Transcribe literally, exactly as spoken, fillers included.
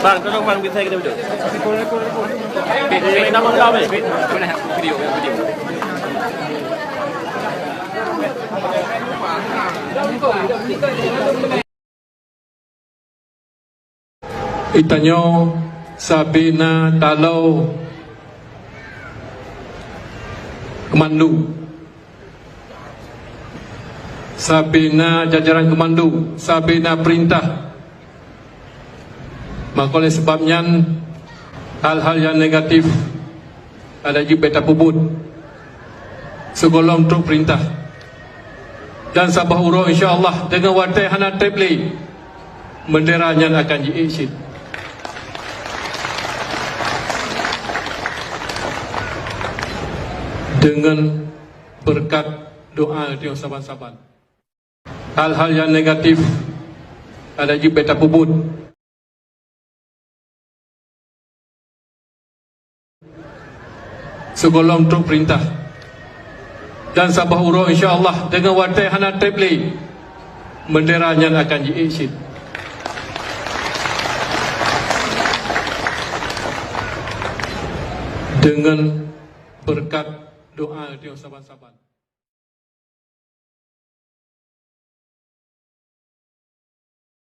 Bang, tolong bang, bisa kita duduk. Okey, okey, nama kau, weh? Video, video. Geutanyoe sabe na taloe keumandu, sabe na jajaran keumandu, sabe na peurintah. Maka oleh sabab nyan, hal-hal nyang negatif adak jeuet bèk tapeubuet sigohlom trok peurintah. Dan saboh uroe, insya Allah, deungon watèe hana trép lé, bendera nyan akan jiék cit. Deungon beureukat doa geutanyoe saban-saban. Hal-hal nyang negatif adak jeuet bèk tapeubuet sigohlom trok peurintah. Dan saboh uroe, insya Allah, deungon watèe hana trép lé, bendera nyan akan jiék cit. Deungon beureukat doa geutanyoe saban-saban.